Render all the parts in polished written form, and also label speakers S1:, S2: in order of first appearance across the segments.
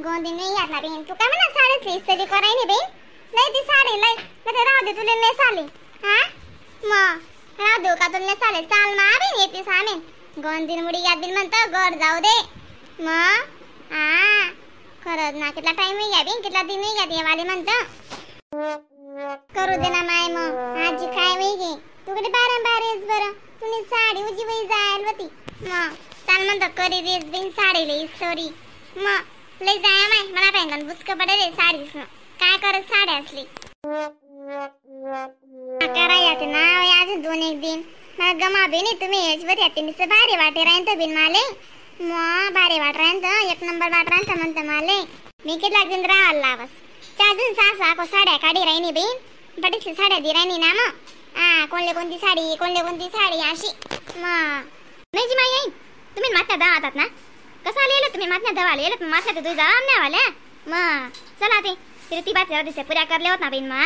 S1: गोंदी नाही घातला बेन तू काय म्हणा साडीच इस्त्री कराय नाही बेन नाही ती साडी लय मग राहू दे तुला नाही चालेल. हा मग राहू देऊ का तुला नाही चालेल चाल मा बेन येते सामेन गोंदीन मुडी यात बिन म्हणतं गड जाऊ दे मग. हा खरंच ना कितला टाइम घ्या बिन कितला दिन घ्या ते वाले म्हणतं करू दे ना माय मग आजी काय वही गे तू कडे बारंबार येस बरं तुम्ही साडी उजी वही जायला होती मग चाल म्हणतं करी देस बिन साडी लई स्टोरी मग लई जाय माय मला बँगन बुचक पडेल साडीस काय करत साडी असली करा येते ना अजून दोन एक दिन मला गमा बी नाही तुम्ही याच्यावर येते नुसतं भारी वाटे राहीन तर बिन माले मग भारी वाट राहीन तर एक नंबर वाट राहीन तर म्हणतं माले मी कितला दिन राहायला लावस चार दिन सासू आको साड्या काढी राहिनी बीन बरीचशी साड्या दी राहिनी ना मग. हा कोणले कोणती साडी कोणले कोणती साडी अशी मग
S2: नाही जी माई येईन तुम्ही माथ्या दवा हातात ना कसा लिहिलं तुम्ही माथ्या दवा लिहिलं माथ्या तर तुझा आमण्यावाल्या मग चला ते ती बात दिसे पुऱ्या करले होत ना बहीण मग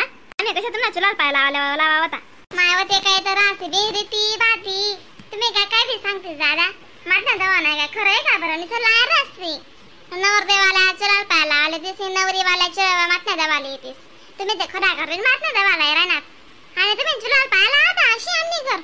S2: आम्ही कशा तुम्हाला चुलाल पाय लावा लावा होता
S1: माय ते काय तर असे बी रीती बाती तुम्ही काय काय बी सांगते दादा माथ्या दवा नाही काय खरं आहे का बरं निसं लायर असते नवरदेवाला चुलाल पाय लावले तेस नवरीवाला चुला माथ्या दवाला येतेस तुम्ही ते खरा करेल माथ्या दवाला राहणार आणि तुम्ही चुलाल पाय लावता अशी आम्ही कर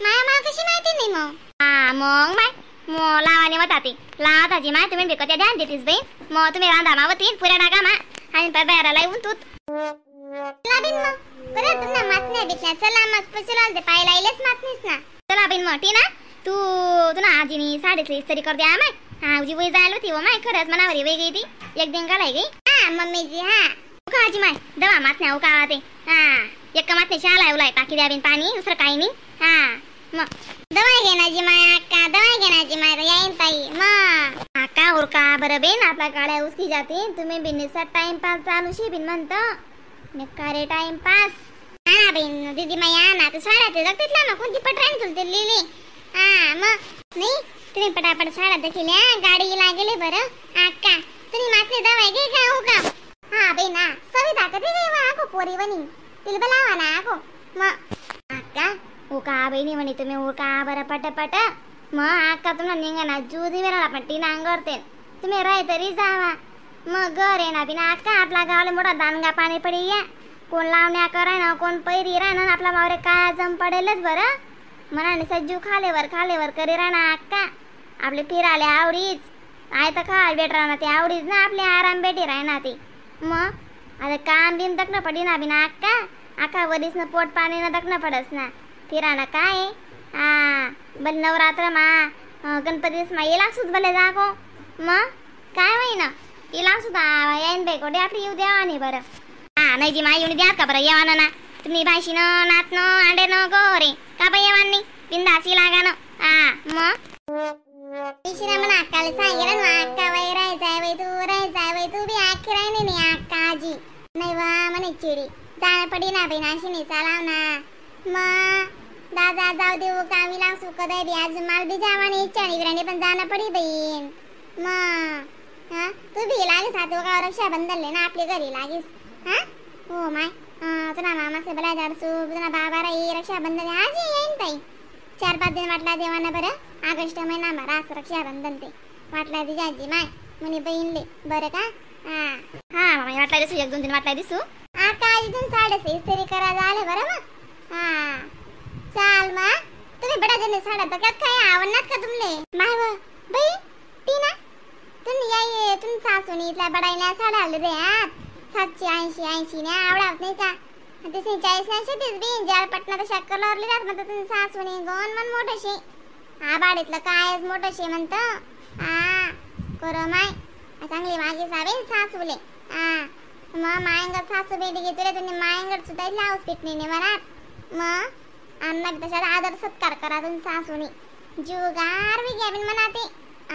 S1: माया मला कशी माहिती नाही मग.
S2: हा मग माय मग लावाने होता ते लावता जी माय तुम्ही बिकत्या ध्यान देतीस बहीण मग तुम्ही रांधा मावतीन पुऱ्या टाका मा आणि बाहेर येऊन तू
S1: चला बिन मग बरं तुम्हाला मात नाही बिकण्या चला मग चुलाल ते पाय लाईलेच मात नाहीस ना
S2: चला बिन मग टी ना तू तुला आजीनी साडीतली इस्त्री कर द्या माय. हा उजी वय जायला होती व माय खरंच मनावर वय गई ती एक दिन घालाय गई.
S1: हा मम्मीजी हा
S2: उका आजी माय दवा मात नाही उका ते हा एक मात नाही शाला उलाय पाकी द्या बिन पाणी दुसरं काही नाही. हा मग
S1: दवाई घेण्याची माय अक्का दवाई घेण्याची माय येईन ताई मग
S2: आका उरका बरं बेन आपल्या गाड्या उसकी जाते तुम्ही बिनसा टाइमपास चालू शे बिन म्हणतं का रे टाइमपास.
S1: हा ना बहीण दीदी माई ना तू साड्या ते जगतीतला मग कोणती पट राहील तुला ते लिहिली. हा मग नाही तुम्ही पटापट साड्या देखील गाडी लागेली बरं अक्का तुम्ही मातली दवाई घे का हो का. हा बहीण हा सविता कधी गई वा आको पोरी बनी तिला बोलावा ना आको मग
S2: अक्का उका बहिणी म्हणे तुम्ही उका बरं पटपट मग अक्का तुम्हाला निघा ना जुदी वेळा पण ती नांगरते तुम्ही राय तरी जावा मग घर आहे ना बिना अक्का आपला गावाला मोठा दानगा पाणी पडी या कोण लावण्या करा ना कोण पैरी राहणार आपला वावरे काय जम पडेलच बरं मनाने सज्जू खालेवर खालेवर करी राहणार अक्का आपले फिराले आवडीच आहे तर खाल भेट राहणार ते आवडीच ना आपले आराम भेटी राहणार ते मग आता काम बिम दखणं पडी ना बिना अक्का आका वरीस ना पोट पाणी ना दखणं पडस ना फिराना काय हा बल नवरात्र मा गणपतीस मा येला सुद्धा भले जागो मग काय होईना येला सुद्धा येईन बाई कोठे आपली येऊ द्यावा नाही बरं. हा नाही जी मा येऊन द्या का बरं येवाना ना तुम्ही भाषी न नात न आंडे न गो रे का बाई येवान नाही बिंदासी लागा न. हा मग
S1: ईशिरा म्हणा अक्काला सांगेल ना अक्का वय राहायचाय वय तू राहायचाय वय तू बी आखी राहिली नाही अक्का आजी नाही वा म्हणे चिडी जाणं पडी ना बहीण अशी नाही चालाव ना मग दादा जाऊ देऊ कामी लावसू कदाय बी अजून माल बी जावानी इच्छा नाही विराणी पण जाणं पडी बहीण मग. हा तू बी लागीस हात का रक्षाबंधन ना आपली घरी लागीस. हा हो माय तुला मामाचे बला जाडसू तुला बाबा राई रक्षाबंधन आजी येईन ताई 4-5 दिन वाटला देवाना बरं ऑगस्ट महिना रास रक्षाबंधन ते वाटला तिची आजी माय म्हणे बहीणले बरं का. हा
S2: हा मामा वाटला दिसू 1-2 दिन वाटला दिसू
S1: आता इथून साडेसहा इस्त्री करा झाले बरं मग. हा चाल मग तुम्ही बडा जण साड्या तक्यात काय आवडणार का तुमले माय व बाई ती ना तुम्ही याय तुम सासूनी इथल्या बडाईला साड्या आले रे आत 780 80 ने आवडावत नाही का ते 40 ना शेतीच बिन जाल पटना तर शक्कर लावली जात म्हणतं तुम्ही सासूनी गोन मन मोठशी हा बाडीतलं कायच मोठशी म्हणतं. हा करो माय चांगली मागे साबे सासूले. हा मग मायंगड सासू भेटी घेतले तुम्ही मायंगड सुद्धा लावूस पिटणी मनात मग अण्णा बी तशात आदर सत्कार करा तुम्ही सासूनी जुगार बी घ्या बिन मना ते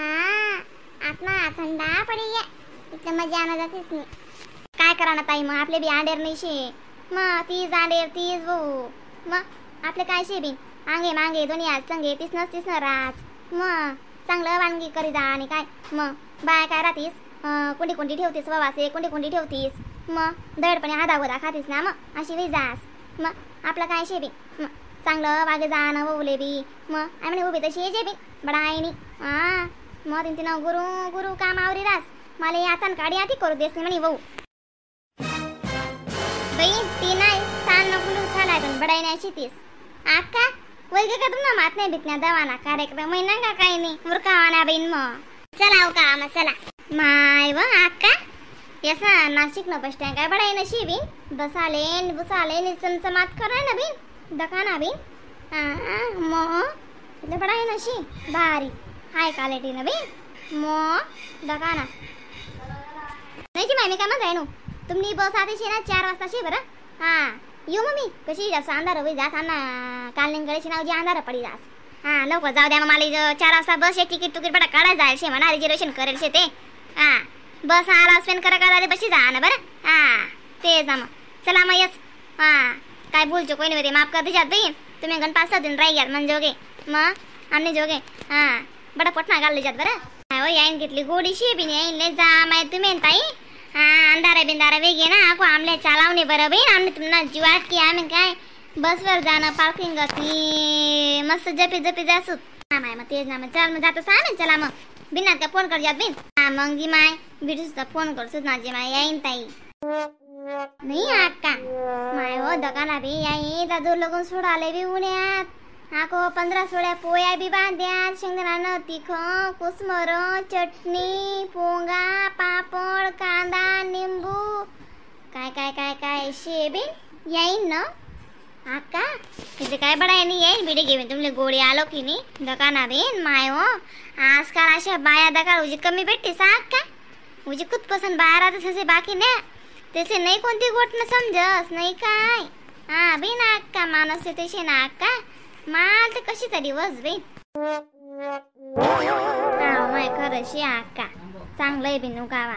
S1: आ आत्मा थंडा पडी घ्या इथलं मजा आणा जातीस नाही.
S2: काय करा ना ताई मग आपले बी आंडेर नाही शे मग तीच आंडेर तीच भाऊ मग आपले काय शे बी आंगे मांगे दोन्ही आज संगे तीस नस तीस न राज मग चांगलं वानगी करी जा आणि काय मग बाय काय राहतीस कोंडी कोंडी ठेवतीस ववासे कोंडी कोंडी ठेवतीस मग दडपणे आधा गोदा खातीस ना मग अशी वे जास मग आपलं काय शे बी मग चांगलं वागे जा ना ववले बी मग आई म्हणे उभी तशी ये बी बडा आईनी हा मग तीन तिनं गुरु गुरु काम आवरी रास मला आता काडी आती करू देस नाही म्हणे भाऊ. बाई ती नाही तान नको झाला पण बडाई नाही शेतीस आका वैग का तुम्हाला मात नाही बिकण्या दवाना कार्यक्रम आहे ना का काही नाही मुरकावाना बहीण मग चला हो का मग चला माय व आका यसा नाशिक न बस स्टँड काय बडाई नशी बिन बसाले बुसाले चमचमात कराय ना बिन दकाना बिन मग इथं बडाई नशी भारी हाय क्वालिटी ना बिन मग दकाना नाही जी माय मी काय म्हणत नो तुम्ही बस आते ना 4 वाजता शे बरं. हां येऊ मग मी कशी जास्त अंधार होई जास ना कालनिंगकडे शे ना जी अंधार पडी जास. हां लवकर जाऊ द्या मग मला 4 वाजता बस आहे तिकीट तुकीट बडा काढायला जायला शे म्हणा रिझर्वेशन करेल शे ते. हां बस आला स्पेंड करा का बशी जा ना बरं. हां ते जा मग चला मग यस. हां काय बोलचो कोणी नाही माफ कर दिजात बाई तुम्ही गण 5-6 दिन राही घ्याल म्हणजे जोगे मग आणि जोगे. हां बडा पटना घालले जात बरं. हो याईन घेतली गोडी शे बिन याईन ले जा माय तुम्ही ताई. हां अंधारा बिंधारा वेगे ना आको आमले चालावणे बरं बाई आम्ही तुम्हाला जीवात की आम्ही काय बसवर जाणं पार्किंग ती मस्त जपी जपी जासू. हां माय मग तेच ना मग चल मग जातो सा चला मग बिना का फोन कर जात बिन. हां मग जी my बिटूचा फोन करतो ना जी my येईन ताई नाही आक्का my हो दकाना बी याई दादू लगून सोडाले बी उन्यात आको 15-16 पोया बी बांध्यात शेंगदाणा तिख कुसमर चटणी पोंगा पापड कांदा निंबू काय काय काय काय शे बी येईन ना आक्का इथे काय बडाय नाही येईन बिडे घेऊन तुमले गोळी आलो की नाही दकाना बिन my हो आजकाल अशा बाया दकान उजी कमी भेटते सा आक्का उजी कुत पसंत बाया राहते तसे बाकी ना तसे नाही कोणती गोट न समजस नाही काय. हां बिन आक्का माणूस तसे ना आक्का माल तर कशी तरी वस बाई. हा my खरं शे आक्का चांगलं बिनू गावा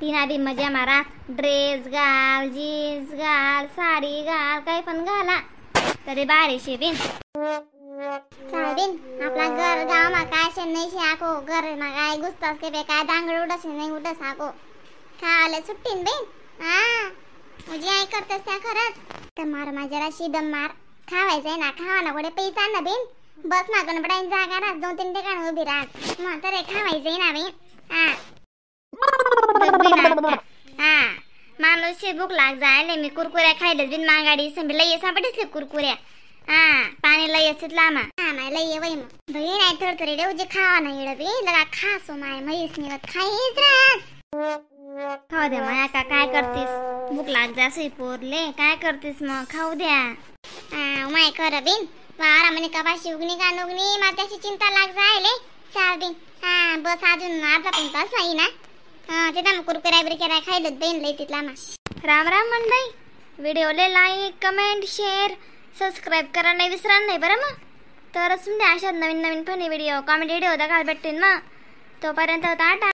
S2: तिना बी मजा मारा ड्रेस घाल जीन्स घाल साडी घाल काही पण घाला तरी भारी शे बिन.
S1: चाल बिन आपला घर गाव मा काय शे नाही शे आको घर मा काय गुस्तास के बे काय दांगड उडस नाही उडस आको खाले सुट्टीन बिन. हां मुझी आई करतेस त्या खरंच तर मार मा जराशी दम मार खावायचंय ना खावा ना गोडे पैसा ना बिन बस मागून पडायन जागा राहत 2-3 ठिकाण उभी राहत मग तर खावायचंय ना बिन. हां
S2: हां माणूस भूक लाग जायले मी कुरकुऱ्या खायले बिन मागाडी संपी लय सापडीसले कुरकुऱ्या. हां पाणी लय येत लामा.
S1: हां my लय वय मग बही नाही थोडं थोडी उजी खावा नाही इड बी लगा खासो my म्हैस निघत खाईच रास.
S2: खाऊ द्या माया का काय करतीस भूक लाग जासई पोरले काय करतीस मग खाऊ द्या.
S1: हां माय खरं बिन वारा म्हणे कपाशी उगणी का नुगणी मला त्याची चिंता लाग जायले चाल बिन. हां बस अजून अर्धा पण तास नाही ना. हां ते मग कुरकुऱ्या बिरकुऱ्या खायला बेन लय तिथला मा.
S2: राम राम मंडई व्हिडिओले like comment share subscribe करा नाही विसरा नाही बरं मग तरच म्हणजे अशा नवीन नवीन funny video comedy video दाखवायला भेटतील मग तोपर्यंत टाटा.